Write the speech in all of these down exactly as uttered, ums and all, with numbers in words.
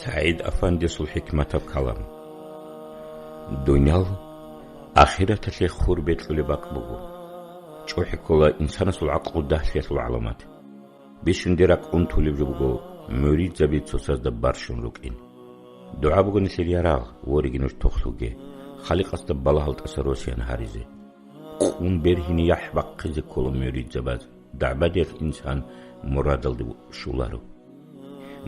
СагӀид-афандиясул хӀикматаб калам. Дуниял ахираталъе хур бекьулеб бакӀ буго. ЧӀухӀи ккола инсанасул гӀакълу дагьлъиялъул гӀаламат. Бищунде ракӀ унтулеб жо буго муридзаби цоцазда барщун рукӀин. ДугӀа буго нилъер ярагъ, вореги нуж тохлъуге, Халикъасда балагьал тӀаса росиян гьаризе. Къун бергьине яхӀ бахъизе ккола муридзабаз, дагӀбадиялъ инсан мурадалде щоларо.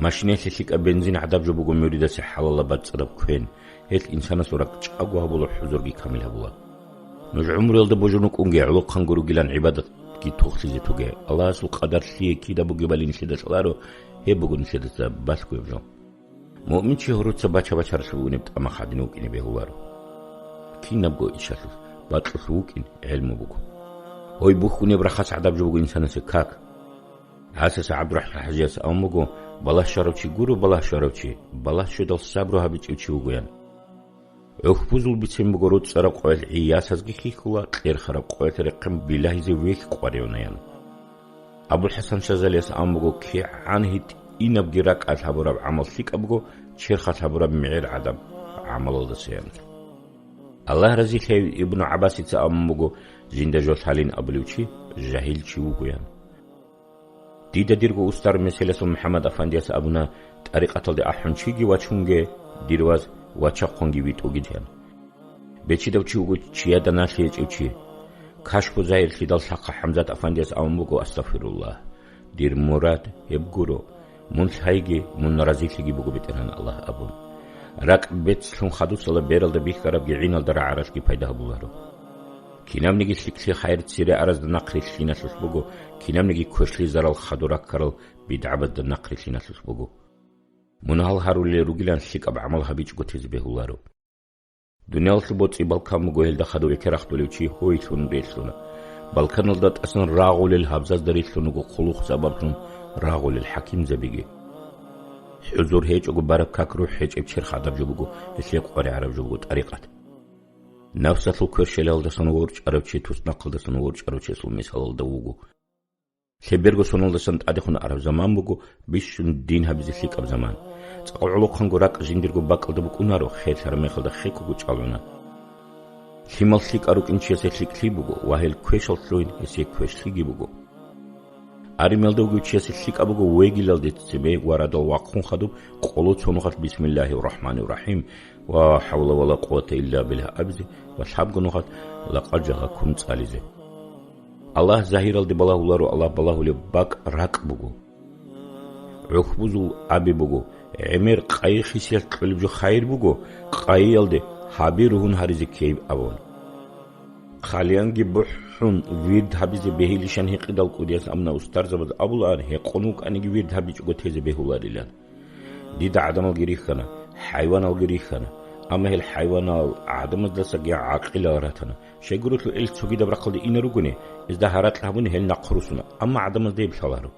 Машинаялъе лъикӀаб бензин гӀадаб жо буго муридасе хӀалалаб бацӀцӀадаб квен, гьелъ инсанасул ракӀ чӀаго гьабула, хӀузурги камил гьабула. Нуж гӀумруялда божун рукӀунге, гӀолохъанго ругилан гӀибадатги тохлъизе тоге. Аллагьасул къадар лъие кида бугебали нилъеда лъаларо, гьеб буго нилъедаса балъгояб жо. Муъминчи гьоруца бача-бачаралъув вугунеб тӀамах гьадин вукӀине бегьуларо. Кинабго ишалъулъ бакьулъ вукӀин гӀелму буго. Гьой бухьунеб рахас гӀадаб жо буго инсанасе как. ГӀасаса ГӀабдурахӀман хӀажияс абун буго: «Балагь щварав чи гуро, балагь щварав чи, балагь щведал сабру гьабичӀев чи вугоян». ГӀухьбузул бицен буго: «РоцӀцӀараб къоялъ гӀиясазги хьихьула, кьерхараб къоялъ рехъен билагьизе вехь къваревнаян». АбулхӀасан Шазалияс абун буго: «КигӀан гьитӀинабги ракӀалъ гьабураб гӀамал лъикӀаб буго, черхалъ гьабураб мегӀер гӀадаб гӀамалалдасаян». Аллагь разилъаяв Ибну ГӀаббасица абун буго: «Жинда жо лъалин абулев чи жагьил чи вугоян». Дида дирго устар Меселасул МухӀаммад-афандияс абуна: «ТӀарикъаталде ахӀун чиги вачунге, дир ваз вачахъунги витӀугеян». Бечидав чи вуго чияда налъи гьечӀев чи. Кашфу-загьирлъидал лъахъа ХӀамзат-афандияс абун буго: «Астагъфируллагь, дир мурад гьеб гуро, мун лъайги, мун разилъиги буго, БетӀергьан Аллагь», – абун. РакӀ бецлъун хадусала бералда бихьарабги гӀиналда рагӀаралъги пайда гьабуларо. Кинабниги лъикӀлъи хайр цере аразда нахърилълъиналъулъ буго, кинабниги квешлъи зарал хадур раккарал бидгӀабазда нахърилълъиналъулъ буго. Мунагьал гьарулел ругилан лъикӀаб гӀамал гьабичӀого тезе бегьуларо. Дуниялалъул боцӀи балкан буго, гьелда хадув экерахъулев чи гьойлъун релълъуна. Балканалда тӀасан рагъулел гьабзазда релълъун руго хъулухъ сабаблъун рагъулел хӀакимзабиги. ХӀузур гьечӀого бараб как рухӀ гьечӀеб черх гӀадаб жо буго, гьелъие къваригӀараб жо буго тӀарикъат. Нафсалъул кверщелалдасан ворчӀарав чи туснахъалдасан ворчӀарав чиясул мисалалда вуго. Лъеберго соналдасан тӀадехун араб заман буго бищун дин гьабизе лъикӀаб заман. ЦӀакъ гӀолохъанго ракӀ жиндирго бакӀалда букӀунаро, херлъараб мехалда хекого чӀалгӀуна. Лъимал лъикӀал рукӀин чиясе лъикӀлъи буго ва гьел квешал лъугьин гьесие квешлъиги буго. Арималда вугев чиясе лъикӀаб буго вегилалде цебе ва радал вахъун хадуб къоло цо нухалъ «Бисмиллагьи ррахӀмани ррахӀим» ва «Ла хӀавла ва ла къуввата илла биллагь» абизе ва лъабго нухалъ «Лакъад жагӀакум» цӀализе. Аллагь загьиралде балагьуларо, Аллагь балагьулеб бакӀ ракӀ буго. ГӀухьбузул аби буго: «ГӀемер къайи хисиялъ кьолеб жо хайир буго, къайиялде гьаби ругьун гьаризе ккейиб», – абун. Хъалиянги бухӀун вирд гьабизе бегьилищан гьикъидал кӀудияс амна устарзабаз абулаан, гьекъон вукӀаниги вирд гьабичӀого тезе бегьуларилан. Дида гӀадамалги рихьана, хӀайваналги рихьана, амма гьел хӀайванал гӀадамаздасаги гӀакъилал ратана. Щайгурелъул ил цогидаб рахъалде ина ругони, гьезда гьаракь гьабуни гьел нахъ руссуна, амма гӀадамазда гьеб лъаларо.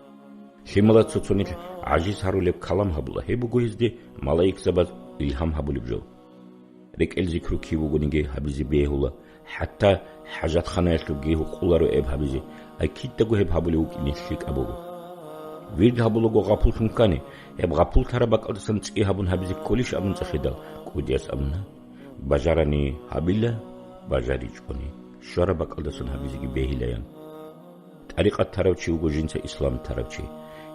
Лъимала цо-цонилъ гӀажиз гьарулеб калам гьабула, гьеб буго гьезде малаикзабаз илгьам гьабулеб жо. РекӀел зикру кив вугониги гьабизе бегьула, хӀатта хӀажатханаялъубги гьукъуларо гьеб гьабизе, ай кидаго гьеб гьабулев вукӀине лъикӀаб буго. Вирд гьабулаго гъапуллъун ккани, гьеб гъапул тараб бакӀалдасан цӀи гьабун гьабизе кколищ абун цӀехидал, кӀудияс абуна: «Бажарани гьабила, бажаричӀони, щвараб бакӀалдасан гьабизеги бегьилаян». ТӀарикъат тарав чи вуго жинца ислам тарав чи.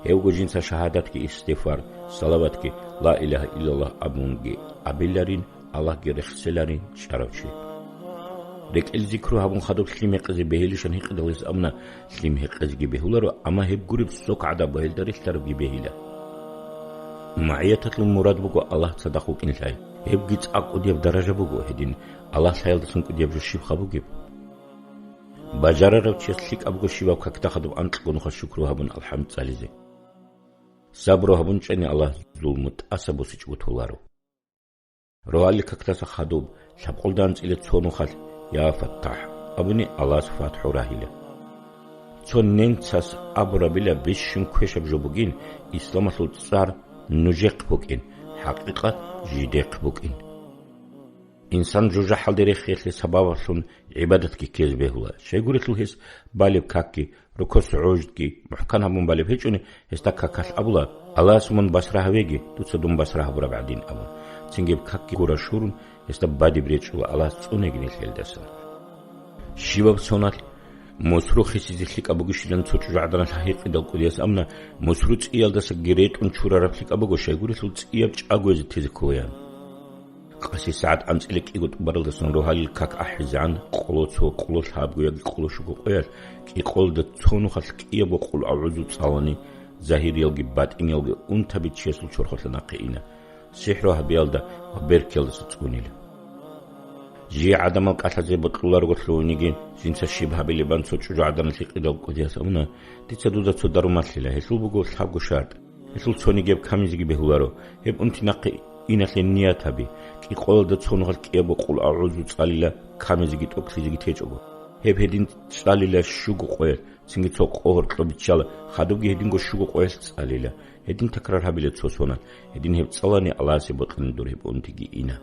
Гьев вуго жинца шагьадатги, истигъфар, салаватги, ла илагьа иллаллагь абунги абиларин, Аллагьги рехселарин чӀарав чи. РекӀел зикру гьабун хадуб лъим гьекъезе бегьилищан гьикъидал гьес абуна: «Лъим гьекъезеги бегьуларо, амма гьеб гуреб сок гӀадаб ва гьелда релълъарабги бегьила». МагӀияталъул мурад буго Аллагь цадахъ вукӀин лъай. Гьебги цӀакъ кӀудияб даража буго, гьедин Аллагь лъаялдасан кӀудияб жо щибха бугеб? Бажарарав чияс лъикӀабго щибаб какда хадуб анкьго нухалъ шукру гьабун алхӀамд цӀализе. Сабру гьабун чӀани Аллагь зулму тӀаса босичӀого толаро. Рогьалил какдаса хадуб лъабкъолда анцӀила цо нухалъ «Я ФаттахӀ» абуни Аллагьас фатхӀу рагьила. Цо ненцас абурабила бищун квешаб жо бугин, исламалъул цӀар нужехъ букӀин, хӀакъикъат жидехъ букӀин. Инсан жужахӀалде рехиялъе сабабалъун гӀибадатги ккезе бегьула. Щайгурелъул гьес балеб какги, рукугӀ-сужудги мухӀкан гьабун балеб гьечӀони, гьесда какалъ абула: «Аллагьас мун басра гьавеги, дуца дун басра гьабураб гӀадин», – абун. Цинги гьеб какги гура щурун, гьесда бадиб речӀчӀула Аллагьас цӀунеги нилъ гьелдасан. Щибаб соналъ мусру хисизе лъикӀаб бугищилан цо чӀужугӀаданалъ гьикъидал кӀудияс абуна, мусру цӀиялдасаги ретӀун чурараб лъикӀаб буго, щайгурелъул цӀияб чӀагоязе тезе кколаян. Къасисагьат анцӀила кӀиго тӀубаралдасан рогьалил как ахӀизегӀан, къоло цо, къоло лъабго яги къоло щуго къоялъ, кӀикъоялда цо нухалъ кӀиябго къул агӀузу цӀалани, загьириялги батӀиниялги унтаби чиясул чорхолъа нахъе ина. СихӀру гьабиялда ва беркиялдаса цӀунила. Жий гӀадамал кӀалъазе бокьуларого лъугьуниги, жинца щиб гьабилебан цо чӀужугӀадан лъикӀидал кӀудияс абуна: «Дица дуда цо дару малъила, гьелъул буго лъабго шартӀ. Гьелъул цониги гьеб камизеги бегьуларо, гьеб унти нахъе иналъе ният гьабе, кӀикъоялда цо нухалъ кӀиябго къул агӀузу цӀалила, камизеги тӀокӀлъизеги течӀого. Гьеб гьедин цӀалила щуго къоялъ, цинги цо къо гьоркьоб биччала, хадубги гьединго щуго къоялъ цӀалила. Гьедин такрар гьабила цо соналъ, гьедин гьеб цӀалани Аллагьасе бокьани дур гьеб унтиги ина».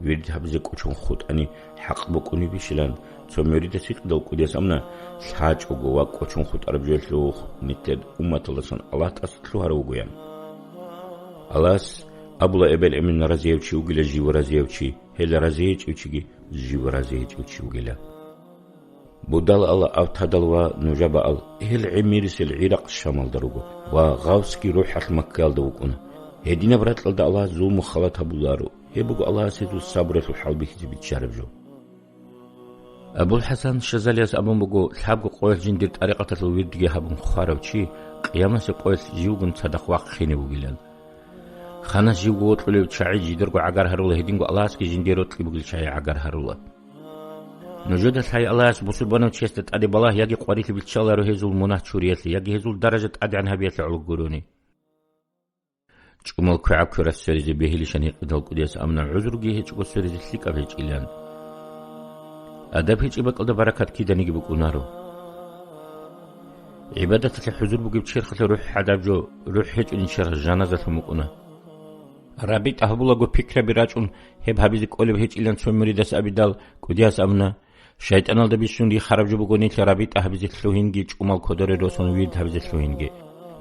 Вирд гьабизе кӀочон хутӀани хӀакъ букӀунебищилан, цо муридас гьикъидал кӀудияс абуна: «ЛъачӀого ва кӀочон хутӀараб жоялъухъ нилъер умматалдасан Аллагь тӀаса лъугьарав вугоян». Аллагьас абула: «Эбел-эмен разияв чи вугила жив разияв чи, гьел разигьечӀев чиги жив разигьечӀев чи вугила». Будал ала Автадал ва Нужабаал, гьел гӀемерисел ГӀиракъ-Шамалда руго ва гъавсги рухӀалъ Маккаялда вукӀуна. Гьединаб ракьалда Аллагьас зулму халат гьабуларо, гьеб буго Аллагьас гьезул сабралъул хӀалбихьизе биччараб жо. АбулхӀасан Шазалияс абун буго: «Лъабго къоялъ жиндир тӀарикъаталъул вирдги гьабун хварав чи, къиямасеб къоялъ живгун цадахъ вахъине вугилан. Ханас живго вокьулев чагӀи жидерго гӀагар гьарула, гьединго Аллагьасги жиндие рокьи бугел чагӀи гӀагар гьарула». Нужеда лъай Аллагьас бусурбанав чиясда тӀаде балагь яги къварилъи биччаларо гьезул мунагь чуриялъе, яги гьезул даража тӀадегӀан гьабиялъе гӀоло гурони. ЧӀумал квегӀаб кверас сверизе бегьилищан гьикъидал кӀудияс амна гӀузруги гьечӀого сверизе лъикӀаб гьечӀилан. Адаб гьечӀеб бакӀалда баракат киданиги букӀунаро. ГӀибадаталъе хӀузур бугеб черхалъе рухӀ гьадаб жо, рухӀ гьечӀунин черх жаназалъун букӀуна. РабитӀа гьабулаго пикраби рачӀун, гьеб гьабизе кӀолеб гьечӀилан цо муридас абидал, кӀудияс абуна: «ШайтӀаналда бищун рихараб жо буго нилъ рабитӀа гьабизе лъугьинги чӀумал кодоре росун вирд гьабизе лъугьинги.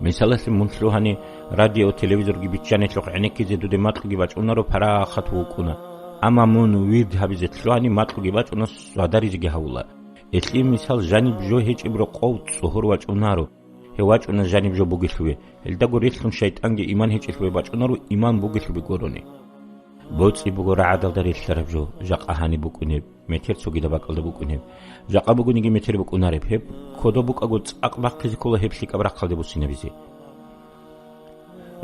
Мисалалъе, мун лъугьани, радио, телевизорги биччанилъухъ гӀенеккизе дуде макьуги бачӀунаро, парахат вукӀуна. Амма мун вирд гьабизе лъугьани, макьуги бачӀуна, садаризеги гьавула. Гьелъие мисал, жаниб жо гьечӀеб рокъов цӀогьор вачӀунаро. Гьев вачӀуна жаниб жо бугелъуве, гьелдаго релълъун шайтӀанги иман гьечӀелъуве бачӀунаро, иман бугелъуве гурони. БоцӀи буго рагӀадалда релълъараб жо, жакъа гьаниб букӀунеб, метер цогидаб бакӀалда букӀунеб, жакъа бугониги метер букӀунареб, гьеб кодоб букӀаго цӀакъ бахъизе ккола гьеб лъикӀаб рахъалде буссинабизе».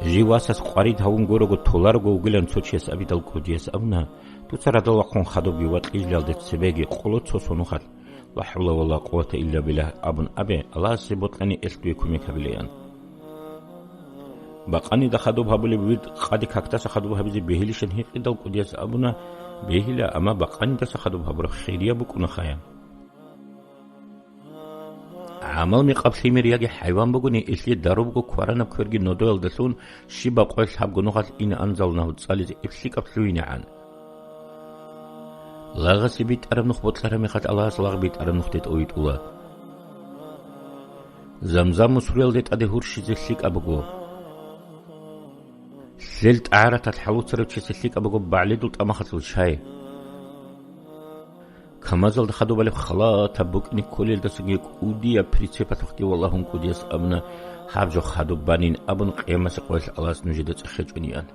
Жив васас къварид гьавун гурого толарого вугилан цо чияс абидал, кӀудияс абуна: «Дуца радал вахъун хадубги ва кьижлалде цебеги къоло цо сонухалъ, ла хӀавла ва ла къуввата илла биллагь абун абе, Аллагьасе бокьани, элъ дуе кумек гьабилеян». Бакъанида хадуб гьабулеб вирд къаде какдаса хадуб гьабизе бегьилищан гьикъидал, кӀудияс абуна: «Бегьила, амма бакъанидаса хадуб гьабураб хирияб букӀунахъаян». ГӀамал мекъаб лъимер яги хӀайван бугони, илъе дару буго кваранаб кверги нодоялдалъун, щибаб къоялъ гьаб гунугъалъ ина анзалнагьу цӀализе эблъикӀаб лъугьинегӀан. Лагъасе битӀараб нух бокьараб мехалъ Аллагьас лагъ битӀараб нухде тӀовитӀула. Замзам мусруялде тӀаде гьурщизе лъикӀаб буго. Лъел тӀагӀараталъ хӀалуцарав чиясе лъикӀаб буго багӀлидул тӀамахалъул чай. Камазалда хадубалеб халатаб букӀине кколелдасаги кӀудияб прицепалъухъги валагьун, кӀудияс абуна: «Гьаб жо хадуб банин», – абун, къиямасеб къоялъ Аллагьас нужеда цӀехечӀониан.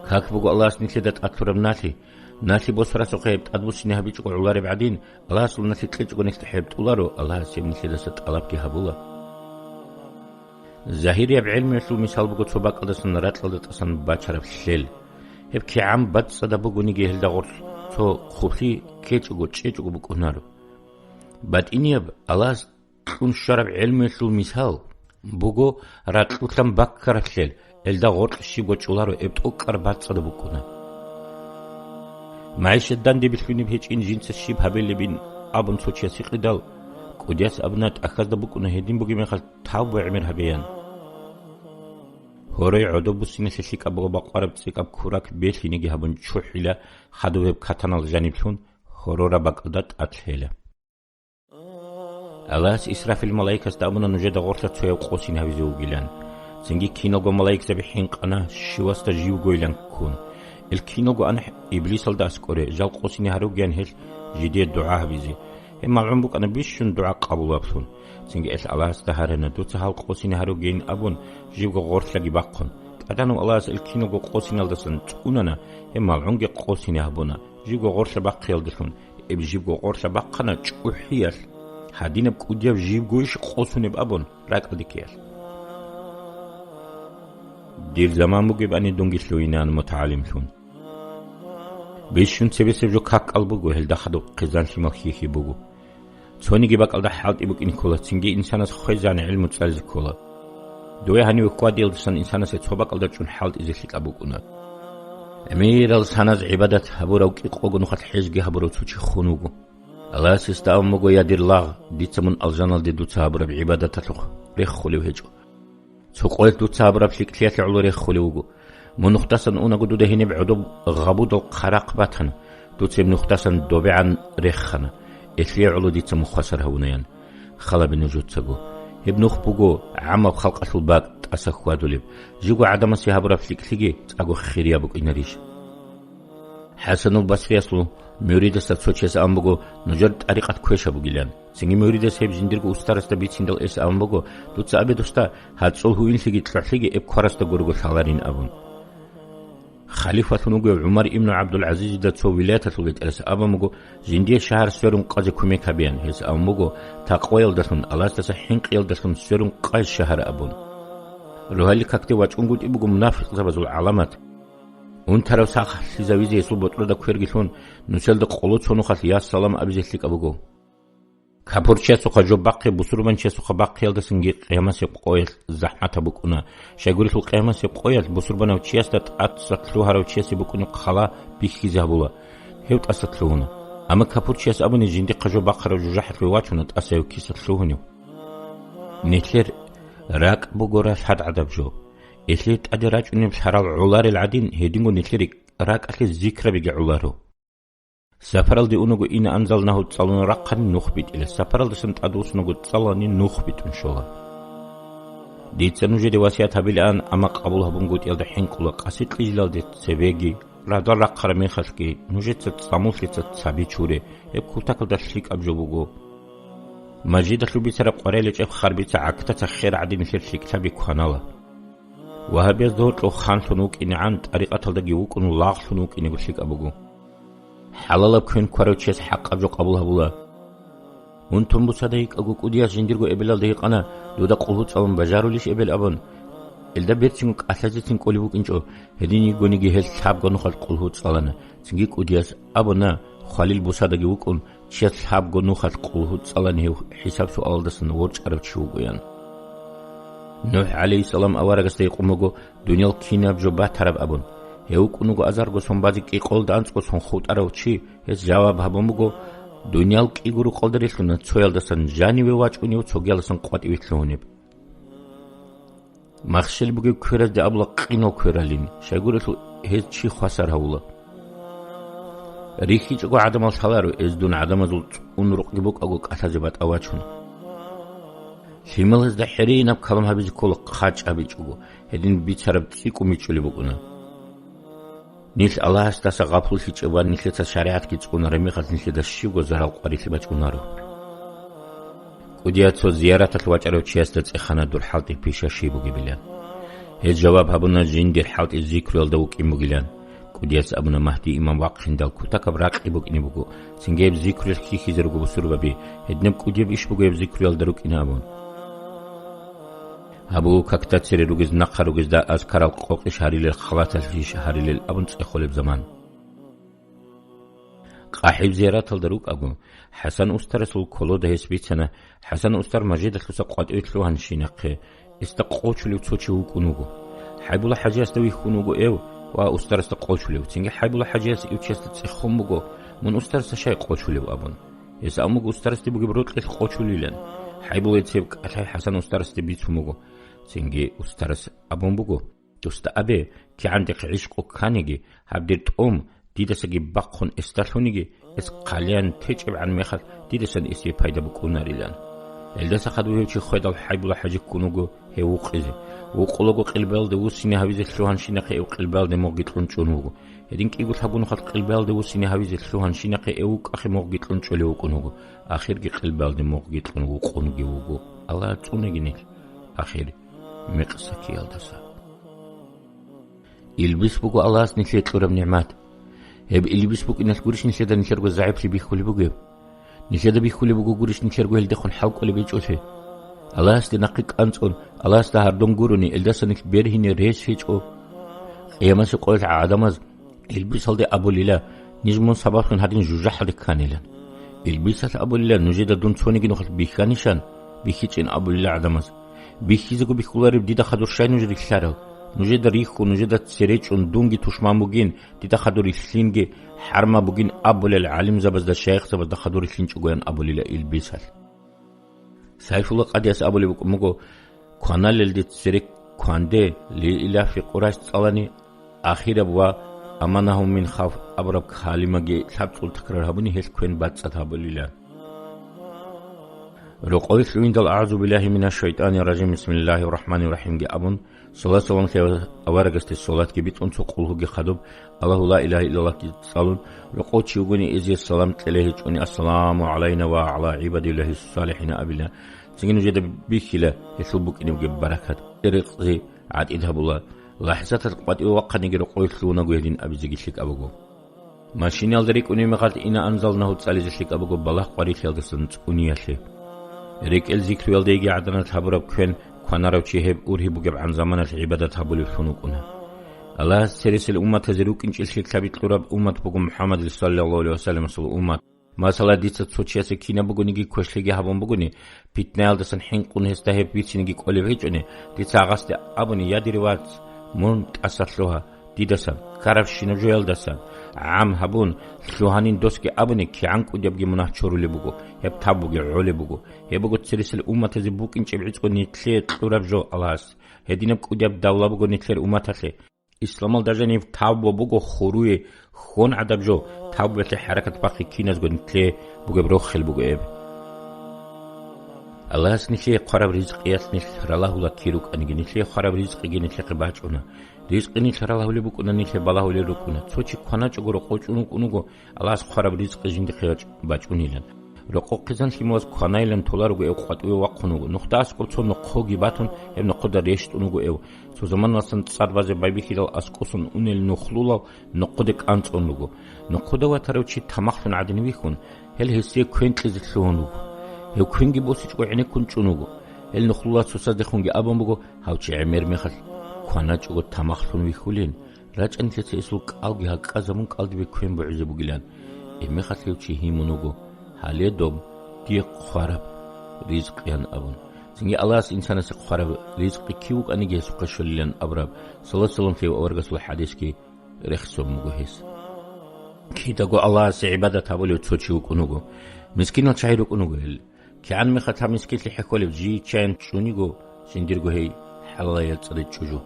Как буго Аллагьас нилъеда тӀадлъураб налъи. Налъи босарасухъе гьеб тӀадбуссине гьабичӀого гӀолареб гӀадин, Аллагьасул налъи кьечӀого нилъ хӀебтӀуларо, Аллагьас гьеб нилъедаса тӀалабги гьабула. Загьирияб гӀелмуялъул мисал буго цо бакӀалдасан ракьалда тӀасан бачараб лъел. Гьеб кигӀан бацӀцӀадаб бугониги, гьелда гъорлъ цо хъублъи ккечӀого, чӀечӀого букӀунаро. БатӀинияб, Аллагьас кьун щвараб гӀелмуялъул мисал буго ракьулъан баккаралъел, гьелда гъоркь щиб вачӀуларо, гьеб тӀокӀкӀар бацӀцӀадаб букӀуна. МагӀишат данде билълъунеб гьечӀин, жинца щиб гьабилебин абун цо чияс гьикъидал, кӀудияс абуна: «ТӀахьазда букӀуна, гьедин бугеб мехалъ тавбу гӀемер гьабеян». Гьорой гӀодов буссиналъе лъикӀаб буго бакъвараб цӀикӀаб курак белъинеги гьабун чухӀила, хадуб гьеб катанал жаниблъун гьорораб бакӀалда тӀад лъела. Аллагьас Исрафил малаикасда абуна нужеда гъорлъа цояв къосин гьавизе вугилан. Цинги киналго малаикзаби хӀинкъана, щивасда живгойилан ккун. Ил киналго анхӀ Иблисалда аскӀоре, жал къосине гьаругеян гьелъ жидее дугӀа гьабизе. Гьеб малгӀун букӀана бищун дугӀа къабулаблъун. Цинги гьелъ Аллагьасда гьарана, дуца гьал къосине гьаругейин абун, живго гъорлъаги бахъун. ТӀадегӀанав Аллагьас ил киналго къосиналдасан цӀунана, гьеб малгӀунги къосине гьабуна, живго гъорлъа бахъиялдалъун. Гьеб жибго гъорлъа бахъана чӀухӀиялъ, гьадинаб кӀудияб жибгойищ къосунеб абун, ракӀалде ккеялъ. Дир заман бугебани дунги лъугьинаан мутагӀалимлъун. Бищун цебесеб жо какал буго, гьелда хадуб хъизан-лъимал хьихьи буго. Цониги бакӀалда хӀалтӀи букӀине ккола, цинги инсанас хвезегӀан гӀилму цӀализе ккола. Дове гьаниве хьвадиялдасан инсанасе цо бакӀалда чӀун хӀалтӀизе лъикӀаб букӀуна. ГӀемерал саназ гӀибадат гьабурав кӀикъого нухалъ хӀежги гьабурав цо чи хун вуго. Аллагьас гьесда абун буго: «Я дир лагъ, дица мун алжаналде дуца гьабураб гӀибадаталъухъ реххулев гьечӀо. Цо къоялъ дуца гьабураб лъикӀлъиялъе гӀоло реххулев вуго. Мун нухдасан унаго дуда гьениб гӀодоб гъабудал хъарахъ батана, дуца гьеб нухдасан добегӀан реххана, элъие гӀоло дица мун хвасар гьавунаян. Халабе нужецаго. Гьеб нух буго гӀаммаб халкъалъул бакӀ тӀаса хьвадулеб, живго гӀадамасе гьабураб лъикӀлъиги цӀакъго хирияб букӀинарищ?» ХӀасанул Басриясул муридасда цо чияс абун буго нужер тӀарикъат квеша бугилан. Цинги муридас гьеб жиндирго устарасда бициндал эс абун буго: «Дуца абе, досда, гьацӀул гьуинлъиги кьогӀлъиги эб кварасда гурого лъаларин», – абун. Халифалъун вугев ГӀумар ибну ГӀабдул-ГӀазизида цо вилаяталъул бетӀерас абун буго жиндие шагьар сверун къазе кумек гьабеян. Гьес абун буго: «Такъваялдалъун, Аллагьасдаса хӀинкъиялдалъун сверун къай шагьар», – абун. Рогьалил какде вачӀунгутӀи буго мунафикъзабазул гӀаламат. Унтарав сахлъизавизе гьесул ботӀрода кверги лъун, нусалда къоло цо нухалъ я салам абизе лъикӀаб буго. Капурчиясухъа жо бахъи бусурбанчиясухъа бахъиялдасанги къиямасеб къоялъ захӀматаб букӀуна. Щайгурелъул къиямасеб къоялъ бусурбанав чиясда тӀаса лъугьарав чиясе букӀунеб хала бихьизе гьабула. Гьев тӀаса лъугьуна. Амма капурчияс абуни жиндихъа жо бахъарав жужахӀалъуве вачуна тӀаса гьев киса лъугьунев. Нилъер ракӀ буго ралъад гӀадаб жо. Элъе тӀаде рачӀунеб лъарал гӀоларел гӀадин, гьединго нилъер ракӀалъе зикрабиги гӀоларо. Сапаралде унаго ина анзал нагьу цӀалун рахъани нух битӀила, сапаралдасан тӀадвуссунаго цӀалани нух битӀун щола. Дица нужеде васият гьабилаан, амма къабул гьабунгутӀиялда хӀинкъула, къаси кьижилалде цебеги, радал рахъараб мехалъги, нужеца цӀамулъица цаби чуре, гьеб кутакалда лъикӀаб жо буго. Мажидалъуб бицараб къварелечӀеб харбица гӀактаца хер гӀадин нилъер лъикӀлъаби кванала. Вагьабиязда гьоркьов ханлъун вукӀинегӀан, тӀарикъаталдаги вукӀун лагълъун вукӀинего лъикӀаб буго. ХӀалалаб квен ккварав чияс хӀакъаб жо къабул гьабула. Мун тун буцада йикӀаго кӀудияс жиндирго эбелалда гьикъана: «Дуда къулгьу цӀалун бажарулищ, эбел?» – абун. Элда берцинго кӀалъазецин кӀолеб букӀинчӀо, гьедин йигониги гьел лъабго нухалъ къулгьу цӀалана. Цинги кӀудияс абуна, хвалил бусадаги вукӀун, чияс лъабго нухалъ къулгьу цӀалан гьев хӀисаб-суалалдасан ворчӀарав чи вугоян. НухӀ гӀалайгьиссалам аварагасда гьикъун буго, дуниял кинаб жо батараб абун. Гьев вукӀун вуго азарго сон базе кӀикъолда анцӀго сон хутӀарав чи, гьес жаваб гьабун буго: «Дуниял кӀиго рукъалда релълъуна, цоялдасан жаниве вачӀунев, цогиялдасан къватӀиве лъугьунеб». Махщел бугеб кверазде абула къинал квералин, щайгурелъул гьез чи хвасар гьавула. РихьичӀого гӀадамал лъаларо, эз дун гӀадамазул цӀун рукъги букӀаго кӀалъазе батӀа вачун. Лъималазда хӀеренаб калам гьабизе ккола хъачӀ гьабичӀого, гьедин бицараб цӀикӀкӀун бичӀчӀулеб букӀуна. Нилъ Аллагьасдаса гъапуллъичӀеб ва нилъеца шаригӀатги цӀунараб мехалъ нилъеда щибго зарал-къварилъи бачӀунаро. КӀудияс цо зияраталъ вачӀарав чиясда цӀехана дур хӀалтӀи пиша щиб бугебилан. Гьез жаваб гьабуна, жиндир хӀалтӀи зикруялда вукӀин бугилан. КӀудияс абуна, Магьди имам вахъиндал кутакаб ракьи букӀине буго, цинги гьеб зикруялъ хьихьизе руго бусурбаби, гьединаб кӀудияб иш буго гьеб зикруялда рукӀина абун. Гьабу, какда цере ругез, нахъа ругезда азкарал къокъищ гьарилел, халаталъищ гьарилел абун цӀехолеб заман. КъахӀиб зияраталда рукӀаго, ХӀасан устарасул колода гьес бицана, ХӀасан устар мажидалъуса къватӀиве лъугьанщинахъе, гьесда къочулев цо чи вукӀун вуго. ХӀайбула хӀажиясда вихьун вуго эв ва устарасда къочулев, цинги ХӀайбула хӀажияс ив чиясда цӀехун буго, мун устарасда щай къочулев абун. Гьес абун буго устарасде бугеб рокьилъ къочулилан. ХӀайбулай цеб кӀалъай ХӀасан устарасде бицун буго. Цинги устарас абун буго: Досда абе, кигӀан дихъ гӀишкъу кканиги, гьаб дир тӀом дидасаги бахъун эсдалъуниги, эс хъалиян течӀебгӀан мехалъ дидасан эсие пайда букӀунарилан. Гьелдаса хадув гьев чи хведал ХӀайбула-хӀажи ккун вуго гьев вукъизе. Вукъулаго къилбаялде вуссине гьавизе лъугьанщинахъе гьев къилбаялде мугъги кьун чӀун вуго. Гьедин кӀиго лъабгун хадуб къилбаялде вуссине гьавизе лъугьанщинахъе гьев вукӀахъе мугъги кьун чӀолев вукӀун вуго. Ахирги къилбаялде мугъги кьун вукъунги вуго. Аллагь цӀунаги нилъ ахир мекъсакиялдаса. Илбис буго Аллагьас нилъее кьураб нигӀмат. Гьеб илбис букӀиналъ гурищ нилъеда нилъерго загӀиплъи бихьулеб бугеб? Нилъеда бихьулеб буго гурищ нилъерго гьелдехун хӀалкӀолеб гьечӀолъи? Аллагьасде нахъе кӀанцӀун, Аллагьасда гьардун гурони, гьелдаса нилъ бергьине рес гьечӀо. Къиямасеб къоялъ гӀадамаз илбисалде абулила: «Ниж мун сабаблъун гьадин жужахӀалде кканилан». Илбисалъ абулила: «Нужеда дун цониги нухалъ бихьанищан?» БихьичӀин абулила гӀадамаз. Бихьизего бихьулареб дида хадур щай нуж рилълъарал? Нужеда рихьун, нужеда цере чӀун, дунги тушман бугин, дида хадур рилълъинги хӀарма бугин абулел гӀалимзабазда, шайихзабазда хадур рилълъинчӀогоян абулила илбисалъ. Сайфулла къадияс абулеб букӀун буго: «Кваналелде цере кванде, лиилафи Къурайш цӀалани, ахираб ва аманагьум мин хавф абураб калимаги лъабцӀул такрар гьабуни гьелъ квен бацӀцӀад гьабулила». Рокъове лъугьиндал «АгӀузу биллагьи минаш шайтӀанир ражим, бисмиллагьир рахӀманир рахӀимги» абун, салат-салам лъеяв аварагасде салатги битӀун, цо къулгьуги хадуб, Аллагьу ла илагьа иллаллагьги цӀалун, рокъов чи вугони эзие салам кьелей гьечӀони, «Ассаламу гӀалайна ва гӀала гӀибадиллагьи салихӀина» абила. Цинги нужеда бихьила гьелъул букӀинебги баракат. Ризкъи гӀатӀид гьабула. ЛахӀзаталъ къватӀиве вахъаниги рокъове лъугьунаго гьедин абизеги лъикӀаб буго. Машинаялда рикӀкӀунев мехалъ «Инна анзалнагьу» цӀализе лъикӀаб буго балагь къварилъиялдасан цӀуниялъе. РекӀел зикруялдеги гӀаданалъ гьабураб квен кванарав чи гьеб ургьиб бугебгӀан заманалъ гӀибадат гьабулевлъун вукӀуна. Аллагьас цересел умматазе рукӀинчӀел лъикӀлъаби кьураб уммат буго МухӀаммадил саллаллагьу гӀалайгьи вассалам асул уммат. Масала, дица цо чиясе кинаб бугониги квешлъиги гьабун бугони, питнаялдасан хӀинкъун гьесда гьеб бициниги кӀолеб гьечӀони, дица гьасде абуни: «Я, дир вац, мун тӀаса лъугьа, дидасан, ккарабщинаб жоялдасан, гӀам гьабун, лъугьанин досги абуни, кигӀан кӀудиябги мунагь чорулеб буго, гьеб тавбуги гӀолеб буго. Гьеб буго цересел умматазе букӀинчӀеб гӀицӀго нилъее кьураб жо Аллагьас. Гьединаб кӀудияб давла буго нилъер умматалъе. Исламалда жанив тавба буго хуруе хьон гӀадаб жо, тавбалъе хӀаракат бахъи киназго нилъее бугеб рохел буго эб». Аллагьас нилъее хъвараб ризкъиялъ нилъ ралагьула кир рукӀаниги, нилъее хъвараб ризкъиги нилъехъе бачӀуна. Ризкъи нилъ ралагьулеб букӀуна, нилъее балагьулел рукӀуна. Цо чи кваначӀого рокъов чӀун вукӀун вуго, Аллагьас хъвараб ризкъи жиндихъе бач-, бачӀунилан. Рокъов хъизан лъималаз кванайилан толарого эв къватӀиве вахъун вуго. Нухда аскӀоб цо нохъоги батун, гьеб нохъода рещтӀун вуго эв. Цо заманалъан цӀар базе байбихьидал аскӀосан унел нухлулал нохъоде кӀанцӀун руго. Нохъода ватарав чи тамахлъун гӀадин вихьун, гьел гьесие квен кьезе лъугьун руго. Гьев квенги босичӀого гӀенеккун чӀун вуго. Гьел нухлулал цоцаздехунги абун буго: «Гьав чи гӀемер мехалъ кваначӀого тамахлъун вихьулин, рачӀа нилъеца гьесул кӀалги гьакъазабун кӀалдибе квен бугӀизе бугилан». Гьебмехалъ гьев чи гьимун вуго: «Гьале доб, дие хъвараб ризкъиян», – абун. Цинги Аллагьас инсанасе хъвараб ризкъи кив вукӀаниги гьесухъе щолилан абураб саллаллагьу гӀалайгьи вассалам аварагасул хӀадисги рехсон буго гьес. Кидаго Аллагьасе гӀибадат гьабулев цо чи вукӀун вуго. Мискинал чагӀи рукӀун вуго гьел. КигӀан мехалъ гьаб мискинлъи хӀехьолеб, жий чаян чӀун йиго, жиндирго гьей хӀалалай яцӀцӀадай чӀужу.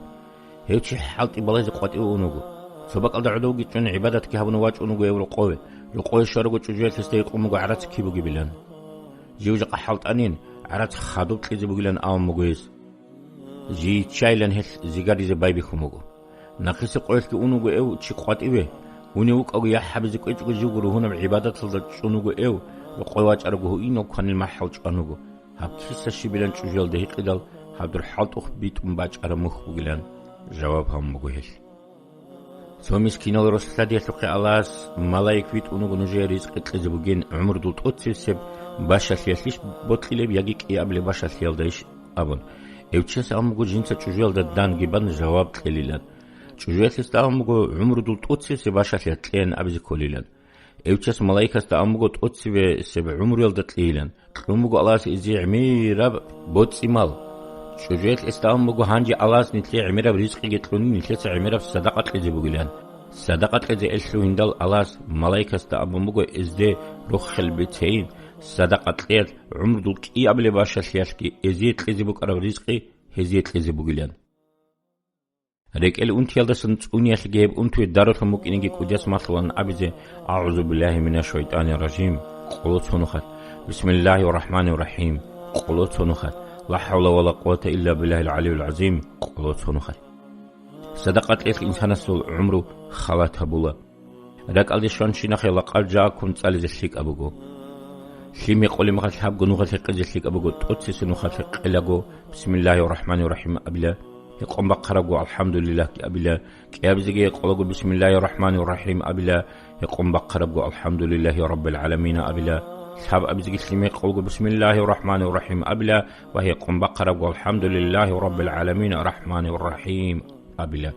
Гьев чи хӀалтӀи балайзе къватӀиве ун вуго. Цо бакӀалда гӀодовги чӀун гӀибадатги гьабун вачӀун вуго гьев рокъове. Рокъове щварабго чӀужуялъ гьесда гьикъун буго гӀарац киб бугебилан. Жив жакъа хӀалтӀанин, гӀарац хадуб кьезе бугилан абун буго гьес. Жий чайилан гьелъ зигаризе байбихьун буго. Нахъисеб къоялъги ун вуго гьев чи къватӀиве. Унев вукӀаго, яхӀ гьабизе кӀвечӀого, живго ругьунаб гӀибадаталда чӀун вуго гьев, рокъове вачӀарабго гьуинал кванил махӀал чӀван вуго. Гьаб киса щибилан чӀужуялда гьикъидал, гьаб дур хӀалтӀухъ битӀун бачӀараб мухь бугилан жаваб гьабун буго гьелъ. Цо мискинал рос лъадиялъухъе Аллагьас малаик витӀун вуго нужее ризкъи кьезе бугин, гӀумрудул тӀоцевесеб башалъиялъищ бокьилеб яги кӀиабилеб башалъиялдайищ абун. Эвчияс абун буго жинца чӀужуялда данги бан жаваб кьелилан. ЧӀужуялъ гьесда абун буго гӀумрудул тӀоцевесеб башалъиялъ кьеян абизе кколилан. Эвчияс малаикасда абун буго тӀоцевесеб гӀумруялда кьейилан. Кьун буго Аллагьас эзие гӀемераб боцӀи-мал. ЧӀужуялъ гьесда абун буго гьанже Аллагьас нилъее гӀемераб ризкъиги кьунин, нилъеца гӀемераб садакъа кьезе бугилан. Садакъа кьезе гьелъ лъугьиндал Аллагьас малаикасда абун буго эзде рохел бетейин, садакъа кьеялъ гӀумрудул кӀиабилеб башалъиялъги эзие кьезе букӀараб ризкъи гьезие кьезе бугилан. РекӀел унтиялдасан цӀуниялъеги гьеб унтуе дарулъун букӀинеги кӀудияс малъулан абизе: «АгӀузу биллагьи минаш шайтанир ражим», къоло цо нухалъ, «Бисмиллагьир рахӀманир рахӀим», къоло цо нухалъ, «Ла хӀавла ва ла къуввата илла биллагьил гӀалийил гӀазим», къоло цо нухалъ. Садакъа кьелъ инсанасул гӀумру халат гьабула. РакӀалде щван щинахъе лакъал жаккун цӀализе лъикӀаб буго. Лъим гьекъолеб мехалъ лъабго нухалъ гьекъезе лъикӀаб буго, тӀоцесеб нухалъ гьекъелаго, «Бисмиллагьир рахӀманир рахӀим» абила, гьекъон бахъарабго, «АлхӀамдулиллагь» абила, кӀиабизеги гьекъолаго, «Бисмиллагьир рахӀманир рахӀим» абила, гьекъон бахъарабго, «АлхӀамдулиллагьи раббил гӀаламин» абила, лъабабизеги лъим гьекъолго, «Бисмиллагьир рахӀманир рахӀим» абила ва гьекъон бахъарабго, «АлхӀамдулиллагьи раббил гӀаламин, рахӀманир рахӀим» абила.